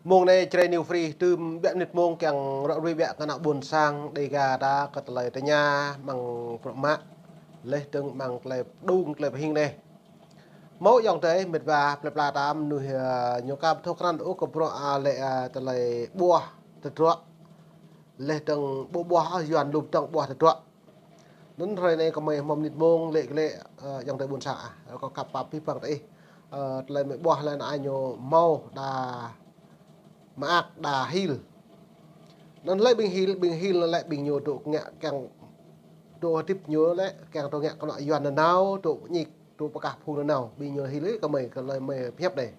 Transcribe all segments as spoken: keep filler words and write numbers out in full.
Mông anai Jrai New Free tơm ƀiă mơnit mông kiăng ră ruai ƀiă kơ ană ƀôn sang Dêga ta kơ tơlơi tơña mơ̆ng bruă mă, laih dơ̆ng mơ̆ng tơlơi pơdŏng tơlơi pơhing anai. Hmâo ayŏng adơi mĕt wa plơi pla ta mơnuih, ơ, ñu ka ƀu thâo krăn ôh kơ bruă, ơ, lĕ, ơ, tơlơi ƀuah tơdruă. Laih dơ̆ng ƀu ƀuah ôh Yuan lŏm dơ̆ng ƀuah tơdruă. Anŭn hrơi anai kơmơi hmâo mơnit mông lĕ kơ lĕ, ơ, ayŏng adơi ƀôn sang ah. Kâo kăp pap abih bang tơ ih. Ơ, tơlơi mơi ƀuah lĕ anai ñu hmâo đa mơak đa hil. Anŭn lĕ ƀing hil, ƀing hil lĕ ƀing ñu dŏ ngă kiăng dŏ hơdip ñu lĕ kiăng dŏ ngă kơnuk Yuan nanao, dŏ ñik, dŏ pơkah phung nanao. Ƀing ñu hil ih kơmơi kơ tơlơi mơi pơhiăp anai.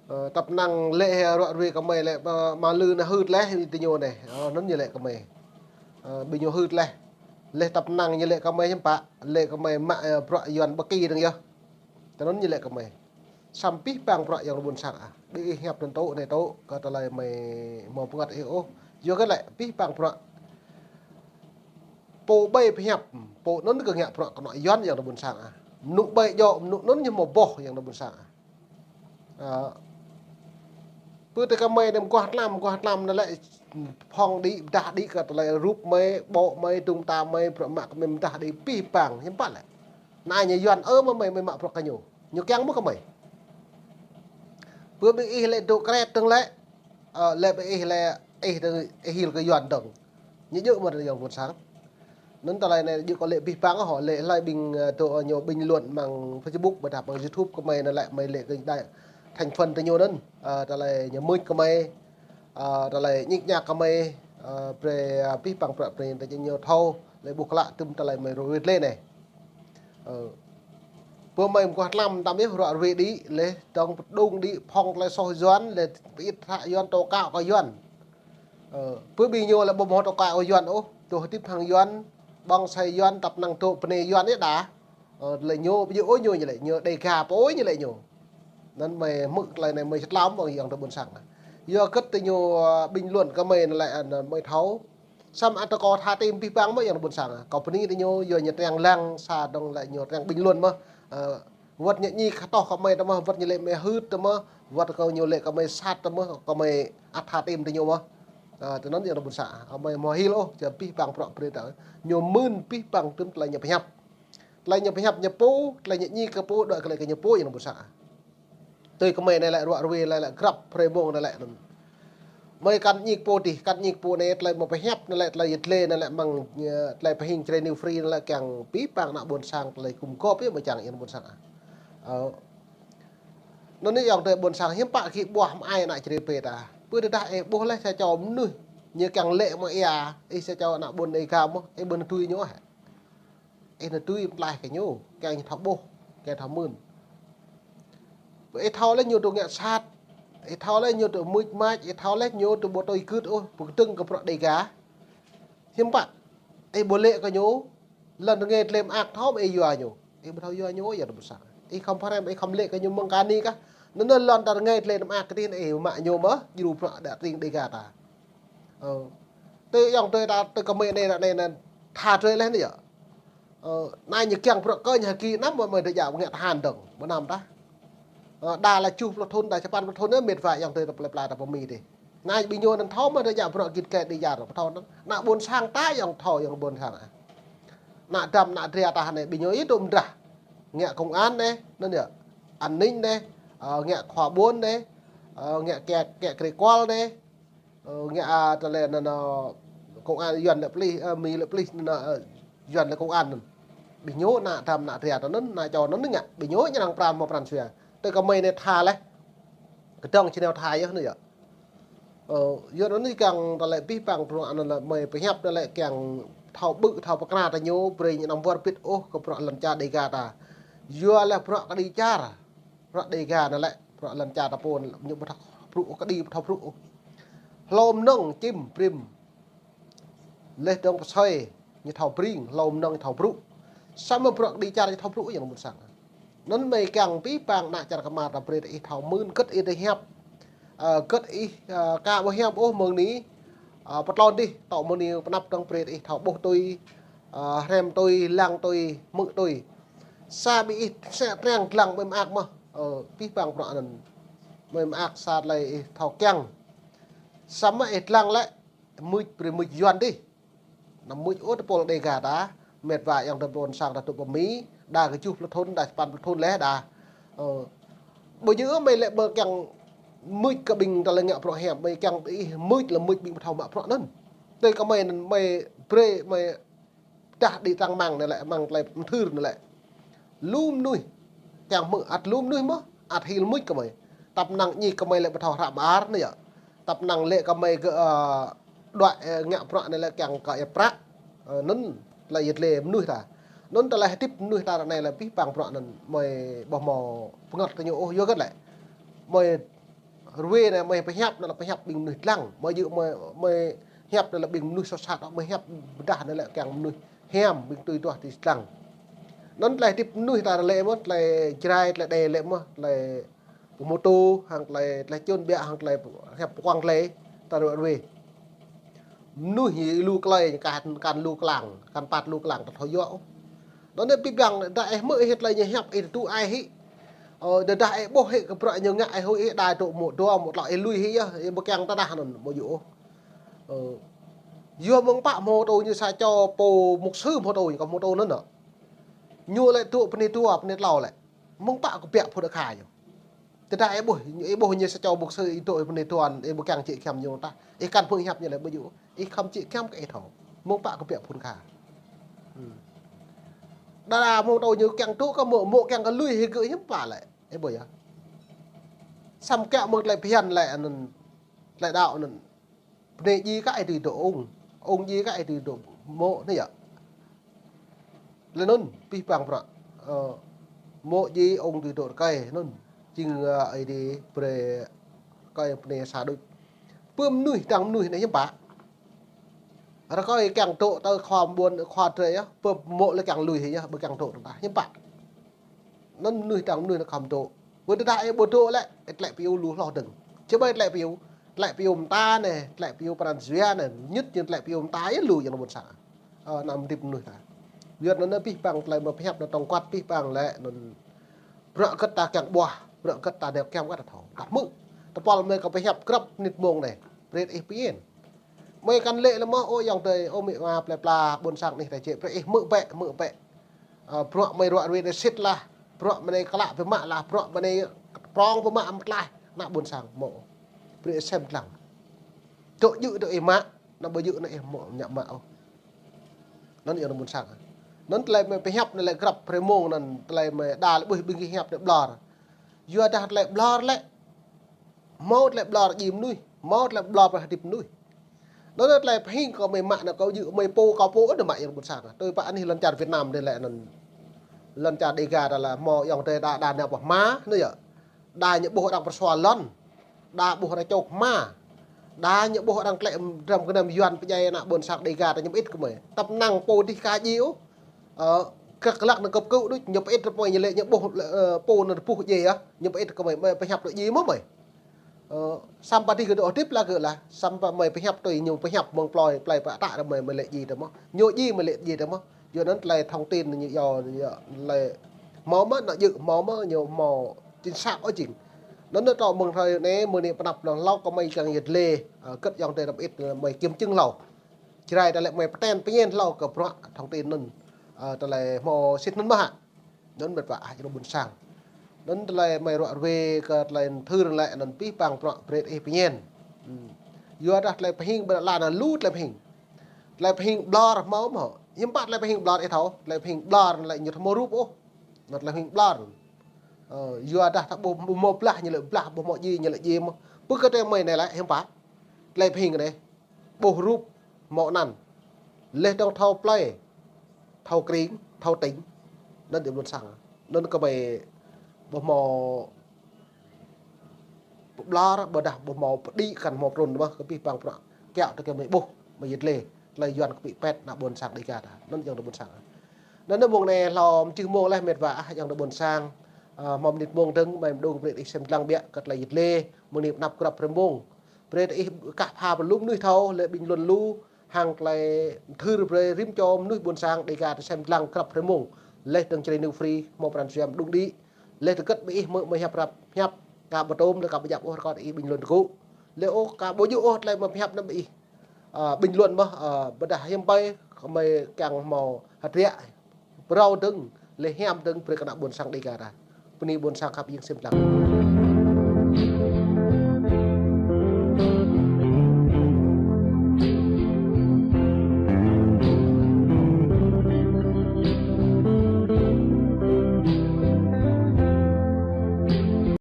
Ơ, tăp năng lĕ hĕ ră ruai kơmơi lĕ, ơ, mă lư anai hưt laih tơ ñu anai. Ơ, anŭn ñu lĕ kơmơi. Ơ, ƀing ñu hưt laih. Laih tăp năng ñu lĕ kơmơi hiư̆m pă, lĕ kơmơi mă, ơ, bruă Yuan ƀu kơ dơ̆ng yơh. Tơ anŭn ñu lĕ kơmơi. Samơ̆ abih bang bruă ayŏng adơi ƀôn sang ah. Ƀing ih hiăp anŭn tŏ anai tŏ, kơ tơlơi mơi hmâo pơngăt ih ôh. Yua kơ lĕ abih bang bruă pô ƀai pơhiăp, pô anŭn kơ ngă bruă kơnuk Yuan ayŏng adơi ƀôn sang ah. Mơnŭ ƀai djơ̆, mơnŭ anŭn ñu hmâo boh ayŏng adơi ƀôn sang ah. Ơ, pơ tơ kơmơi anai mơguah tlam, mơguah tlam anai lĕ, phong đĭ, pơdah đĭ kơ tơlơi rup mơi, ƀô̆ mơi, dŭng ta mơi, bruă mă kơmơi pơdah đĭ abih bang, hiư̆m pă lĕ. Anai ñu Yuan ơ mơ̆ mơi, mơi mă bruă kơ ñu. Ñu kiăng mơ̆ kơmơi. Pơ ƀing ih lĕ dŏ kret dơ̆ng lĕ, ơ, lĕ ƀing ih lĕ, ih dơ̆ng, ih hil kơ Yuan dơ̆ng. Ñu djơ̆ mơ̆ ayŏng adơi ƀôn sang. Anŭn tơlơi anai djơ̆ kơ lĕ abih bang hŏ, lĕ hlơi ƀing, ơ, dŏ ñu bình luận mơ̆ng Facebook, ƀôdah mơ̆ng YouTube kơmơi anai lĕ mơi lĕ kơ đa thành phần tơ ñu anŭn. Ơ, tơlơi ñu mưč kơmơi, ơ, tơlơi ñik ñak kơmơi, ơ, brơi, ơ, abih bang bruă brơi tơ ñu thâo, lĕ ƀuh klă tơm tơlơi mơi ră ruai lĕ anai. Ơ, pơ mơi mơguah tlam tăm yơh ră ruai đĭ, laih dơ̆ng pơdŏng đĭ, phong tơlơi soh Yuan, laih pơit hră Yuan, tố cáo kơ Yuan. Ơ, pơ ƀing ñu lĕ ƀu hmâo tố cáo kơ Yuan ôh, dŏ hơdip hăng Yuan, ƀơ̆ng asơi Yuan, tăp năng dŏ bơnai Yuan yơh đa. Ơ, lĕ ñu, ƀu djơ̆ ôh ñu, ñu lĕ ñu Dêga pô ñu lĕ ñu. Anŭn mơi hmư̆ tơlơi anai mơi sơtlam ƀơ̆ng ayŏng adơi ƀôn sang. Yua kơ tơ ñu, ơ, bình luận kơmơi anai lĕ, ơ, mơi thâo. Samơ̆ ăt kâo tha tim abih bang mơ̆ ayŏng adơi ƀôn sang. Kâo bơni tơ ñu, yua ñu triăng lăng sa dơ̆ng lĕ ñu triăng bình luận mơ̆. Ơ, wơ̆t ñu ñik kơ tŏh kơmơi tơ mơ̆, wơ̆t ñu lĕ mơi hưt tơ mơ̆, wơ̆t kơ ñu lĕ kơmơi sat tơ mơ̆, kơmơi ăt tha tim tơ ñu mơ̆. Ơ, tơ anŭn ayŏng adơi ƀôn sang. Kơmơi hmâo hil ôh, čơ abih bang bruă brơi tơ. Ñu mưn abih bang tơm tơlơi ñu pơhiăp. Tơlơi ñu pơhiăp ñu pô, tơlơi ñu ñik kơ pô, dŏ kơ lĕ kơ ñu pô ayŏng adơi ƀôn sang. Tui kơmơi anai lĕ ră ruai anai lĕ grăp hrơi mông anai lĕ anŭn. Mơi kăn ñik pô dih, kăn ñik pô anai tơlơi mơi pơhiăp anai lĕ tơlơi yơh lĕ anai lĕ mơ̆ng, ơ, tơlơi pơhing Jrai New Free anai lĕ kiăng abih bang ană ƀôn sang tơlơi gum gôp yơh mơ̆ čang ayŏng adơi ƀôn sang ah. Ơ. Anŭn anai ayŏng adơi ƀôn sang hiư̆m pă gih ƀuah mơai ană Jrai pơ ta. Pơ tơdah ih ƀuh laih sa čô mơnuih ñu kiăng lĕ mơ̆ ia, ih sa čô ană ƀôn Dêga mơ̆, ih ƀu nao tui ñu hă. Ih nao tui pơklaih kơ ñu, kiăng ñu thâo ƀuh, kiăng thâo mưn. Ih thâo laih ñu dŏ ngă sat, ih thâo laih ñu dŏ mưč mač, ih thâo laih ñu dŏ ƀu tui gưt ôh, ƀu kơdơ̆ng kơ bruă Dêga. Hiư̆m pă, ih ƀu lĕ kơ ñu, lŏn rơngai tơlơi mơak thâo mơ̆ ih yua ñu, ih ƀu thâo yua ñu, ayŏng adơi ƀôn sang. Ih khŏm pơhrăm, ih khŏm lĕ kơ ñu mơ̆ng kơ anai kah. Anŭn lŏn ta rơngai tơlơi mơak kơ tih anai, ih mă ñu mơ̆, djru bruă đa tring Dêga ta. Ơ. Tơ ayŏng adơi ta, tơ kơmơi anai, anai, anai, tha drơi laih anai yơh. Ơ, anai ñu kiăng bruă kơ ñu hơki năm mơ̆ mơi dŏ djă ngă tơhan dơ̆ng, mơnam tah. Ơ, đa lĕ tơjuh pluh thŭn, đa sapăn pluh thŭn yơh mĕt wa ayŏng adơi ta plơi pla ta pơmĭn dih. Anai ƀing ñu anŭn thâo mơ̆ dŏ djă bruă git gai Dêga ta, pơthâo anŭn. Ană ƀôn sang ta ayŏng thâo ayŏng ƀôn sang ah. Ană dăm ană dra ta anai ƀing ñu yơh dŏ mơdrah. Ngă công an anai, anŭn yơh. An ninh anai, ơ, ngă khua ƀôn anai, ơ, ngă kĕ, kĕ krê kual anai. Ơ, ngă, a, tơlơi anŭn, ơ, công an Yuan lĕ pôlis, ơ, Mi lĕ pôlis anŭn, ơ, Yuan lĕ công an anŭn. Ƀing ñu ană dăm ană dra ta anŭn, ană čô anŭn ngă. Ƀing ñu ñu năng pran hmâo pran jua. Tơ kơmơi anai tha laih. Kơdơ̆ng či nao tha yơh anai yơh. Ơ, yua anŭn anai kiăng tơlơi abih bang bruă anŭn lĕ mơi pơhiăp anŭn lĕ kiăng thâo ƀuh, thâo pơkra tơ ñu, brơi ñu anăm wơr bĭt ôh kơ bruă lŏn čar Dêga ta. Yua lĕ bruă kơđi čar. Bruă Dêga anŭn lĕ, bruă lŏn čar ta pô ñu ƀu thâo brŭ ôh, kơđi ƀu thâo brŭ ôh. Hlô mơnơ̆ng čim brĭm. Laih dơ̆ng pơsơi ñu thâo bring, hlô mơnơ̆ng ñu thâo brŭ. Samơ̆ bruă kơđi čar ñu thâo brŭ ayŏng adơi ƀôn sang. Anŭn mơi kiăng abih bang ană čar kơmar ta brơi ih thâo mưn, gĭt ih tơ hiăp. Ơ, gĭt ih, ơ, ka ƀu hiăp ôh mơ̆ng anai, ơ, pơtlôn dih, tŏ mơ̆ng anai pơnăp dơ̆ng brơi ih thâo ƀuh tui, ơ, hrăm tui, lăng tui, hmư̆ tui. Sa ƀing ih sa triăng lăng ƀơi mơak mơ̆, ơ, abih bang bruă anŭn. Mơi mơak sa tơlơi ih thâo kiăng. Samơ̆ ih lăng lĕ, mưč brơi mưč Yuan dih. Anăm mưč ôh tơpul Đêga ta, mĕt wa ayŏng adơi ƀôn sang ta tŭ pơ Mi, đa kơ juh pluh thŭn, đa sapăn pluh thŭn leh đa. Ơ, ƀu djơ̆ mơi lĕ mơi kiăng mưč kơ ƀing ta lĕ ngă bruă hiam, mơi kiăng ih mưč lĕ mưč ƀing ƀu thâo mă bruă anŭn. Tui kơ mơi anŭn mơi brơi mơi dah đĭ tăng măng anai lĕ, măng tơlơi mơthưr anai lĕ. Lu mơnuih, kiăng hmư̆ ăt lu mơnuih mơ̆, ăt hil mưč kơ mơi. Tăp năng ñi kơ mơi lĕ ƀu thâo hră mơar anai yơh. Tăp năng lĕ kơ mơi gơ̆, ơ, đuaĭ, ơ, ngă bruă anai lĕ kiăng kơ ia prăk. Ơ, anŭn tơlơi yơh lĕ mơnuih ta. Anŭn tơlơi hơdip mơnuih ta anai lĕ pih pang bruă anŭn mơi ƀu hmâo pơngăt tơ ñu ôh yua hơget lĕ. Mơi rơwe anai mơi pơhiăp anai lĕ pơhiăp ƀing mơnuih lăng. Mơi djơ̆ mơi, mơi hiăp anai lĕ ƀing mơnuih soh sat, mơi hiăp pơdah anai lĕ kiăng mơnuih hiam ƀing tui duah tui lăng. Anŭn tơlơi hơdip mơnuih ta lĕ mơ̆, tơlơi Jrai, tơlơi Đê lĕ mơ̆, tơlơi pơ mô tô, hăng tơlơi, tơlơi čun ƀiă, hăng tơlơi hiăp pơkuăng tơlơi, ta rơwe. Mơnuih ñu lu klơi, kăn, kăn lu klang, kăn pat lu klang, ta thâo yua ôh. Anŭn anai pih pang, dah ih hmư̆ ih tơlơi ñu hiăp ih tŭ ai hĭ. Ơ, dah dah ih ƀuh hĭ kơ bruă ñu ngă ih huĭ ih đa tŭ mô dua, mô tlâo ih lui hĭ yơh, ih ƀu kiăng tơdah anŭn, ƀu djơ̆ ôh. Ơ, yua mơ̆ng pă mô tô ñu sa čô pô mục sư mô tô ñu kơ mô tô anŭn nă. Ñu lĕ tŭ pơ anai dua, pơ anai tlâo lĕ. Mơ̆ng pă kơ biă phŭn akha ñu. Tơdah ih ƀuh, ih ƀuh ñu sa čô mục sư ih tŭ pơ anai dua, ih ƀu kiăng čĭ kiăm ñu tah. Ih kăn phung hiăp ñu lĕ ƀu djơ̆. Ih khŏm čĭ kiăm kơ ih thâo. Mơ̆ng pă kơ biă phŭn akha. Hmm. Đa đa mô tô ñu kiăng tŭ kơ mô, mô kiăng kơ lui hĭ gơ̆ hiư̆m pă lĕ. Ih ƀuh yơh. Samơ̆ kiăng mơ̆ng tơlơi phiăn lĕ anŭn, tơlơi đaŏ anŭn. Bơnai djai kơ ih tui dŏ ung. Ung djai kơ ih tui dŏ mô̆ anai yơh. Lĕ anŭn, pih pang bruă. Ơ, mô̆ djai ung tui dŏ rơkơi, anŭn. Jing, ơ, Ơi Adai brơi rơkơi bơnai sa đôč. Pơ mơnuih, dăng mơnuih anai hiư̆m pă. Rơkơi kiăng dŏ tơ khua ƀuôn, khua drơi yơh, pơ mô̆ lĕ kiăng lui hĭ yơh, ƀu kiăng dŏ tơdah hiư̆m pă. Anŭn mơnuih dăng mơnuih anŭn khŏm dŏ. Ƀu tơdah ih ƀu dŏ lĕ, ih tlĕ piu lu hloh dơ̆ng. Či ƀai tlĕ piu, tlĕ piu mơta anai, tlĕ piu pran jua anai, ñŭt ñu tlĕ piu mơta yơh lu yang ƀôn sang. Ơ, anăm hơdip mơnuih ta. Yua anŭn pih pang tơlơi mơ̆ pơhiăp anŭn tổng quát pih pang lĕ anŭn bruă hơget ta kiăng ƀuah, bruă hơget ta nao kiăng wơ̆t ta thâo. Tah hmư̆. Tơpul mơi kơ pơhiăp grăp mơnit mông anai. Brơi ih pơin. Mơi kăn lĕ lĕ mơ̆, ơ, ayŏng adơi, ơ, amĭ ama plơi pla, ƀôn sang anih ta jĕ, brơi ih hmư̆ bĕ, hmư̆ bĕ. Ơ, bruă mơi ruă rui anai sĭt lah, bruă mơi anai klă pơmă lah, bruă mơi anai prong pơmă mơ̆ tlaih, ană ƀôn sang hmâo. Brơi ih sem lăng. Dŏ djơ̆ dŏ ih mă, ană ƀu djơ̆ ană ih hmâo ñă mă ôh. Anŭn yơh ană ƀôn sang. Anŭn tơlơi mơi pơhiăp anai lĕ grăp brơi mông anŭn tơlơi mơi đa lĕ ƀuh ƀing gih hiăp anai ƀlŏr. Yua dah tơlơi ƀlŏr lĕ, hmâo tơlơi ƀlŏr djai mơnuih, hmâo tơlơi ƀlŏr pơhơdip mơnuih. Anŭn tơlơi pơhing kơ mơi mă anŭn kâo djơ̆ mơi pô kâo pô anŭn mă yang ƀôn sang. Tui pă anih lŏn čar Việt Nam dih lĕ anŭn. Lŏn čar Đêga ta lĕ hmâo ayŏng adơi đa đa nao pơ hma anŭn yơh. Đa ñu ƀuh arăng pơsua lŏn. Đa ƀuh arăng čŏk hma. Đa ñu ƀuh arăng tlĕ dram gơnam Yuan pơdjai ană ƀôn sang Đêga ta ñu pơit kơ mơi. Tăp năng pô dih ka djai ôh. Ơ, kơ lăk anŭn kơp kơ̆ đôč, ñu pơit rơpơi ñu lĕ, ñu ƀuh, ơ, pô anŭn rơpuh djai yơh, ñu pơit kơ mơi, mơi pơhiăp tui djai mơ̆ mơi. Ơ, samơ̆ dih kơ dŏ hơdip lah gơ̆ lah, samơ̆ mơi pơhiăp tui ñu pơhiăp mơ̆ng plơi, plơi pơtă ră mơi, mơi lĕ djai tơ mơ̆. Ñu djai mơi lĕ djai tơ mơ̆. Yua anŭn tơlơi thông tin ñu yua, yua lĕ hmâo mơ̆ ană djơ̆, hmâo mơ̆ ñu hmâo chính xác ôh jing. Anŭn anŭn tơl mơ̆ng hrơi anai, mơ̆ng anai pơ anăp anŭn hlâo kơ mơi kiăng yơh lĕ, ơ, hơget ayŏng adơi đăm ĭt mơi kiăm čưng hlâo. Jrai tơlơi mơi pơtĕn pơñen hlâo kơ bruă thông tin anŭn. Ơ, tơlơi hmâo sĭt anŭn mơ̆ hă. Anŭn mĕt wa ah jrô ƀôn sang. Anŭn tơlơi mơi ruă rui kơ tơlơi mơthưr lĕ anŭn pih pang bruă brơi ih pơñen. Hmm. Yua dah tơlơi pơhing ƀơi lŏn anŭn lu tơlơi pơhing. Tơlơi pơhing ƀlŏr hmâo mơ̆. Hiư̆m pă tơlơi pơhing ƀlŏr ih thâo. Tơlơi pơhing ƀlŏr lĕ ñu ƀu hmâo rup ôh. Anŭn tơlơi pơhing ƀlŏr. Ơ, yua dah ta ƀu, ƀu hmâo blah ñu lĕ blah, ƀu hmâo djai ñu lĕ djai mơ̆. Pơ kơ tơlơi mơi anai lĕ hiư̆m pă. Tơlơi pơhing anai. Ƀuh rup hmâo anăn. Leh dong thâo plơi, thâo kring, thâo tĭng. Anŭn dih ƀôn sang. Anŭn kơ mơi ƀu hmâo pơƀlŏr, ƀôdah ƀu hmâo pơđĭ kăn hmâo prun mơ̆ kơ pih pang bruă. Kiăo tơ kơ mơi ƀuh, mơi yơh lĕ. Tơlơi Yuan kơ pĭ pĕt ană ƀôn sang Đêga ta. Anŭn ayŏng adơi ƀôn sang. Anŭn anŭn mông anai hlâo mơčih mông leh mĕt wa ah ayŏng adơi ƀôn sang. Ơ, hmâo mơnit mông dơ̆ng, mơi mơđung brơi ih sem lăng biă kơ tơlơi yơh lĕ. Mơ̆ng anai pơ anăp grăp brơi mông. Brơi ih kah pha pơ lu mơnuih thâo, lĕ ƀing lŏn lu, hăng tơlơi mơthưr brơi rĭm čô mơnuih ƀôn sang Đêga ta sem lăng grăp brơi mông. Leh dơ̆ng Jrai New Free, hmâo pran jua mơđung đĭ. Leh tơgơ̆t ƀing ih mơi, mơi hiăp rap, hiăp. Ka ƀu tôm lĕ ka ƀu djăp ôh rơkâo ih bình luận kơ. Lĕ ôh ka ƀu djơ̆ ôh tơlơi mơ̆ pơhiăp anăm ih, ơ, bình luận mơ̆, ơ, ƀôdah hiư̆m pă kơ mơi kiăng hmâo hơdră phrâo dơ̆ng, lĕ hiam dơ̆ng brơi kơ ană ƀôn sang Dêga ta. Bơni ƀôn sang khăp ing sĭm lăng.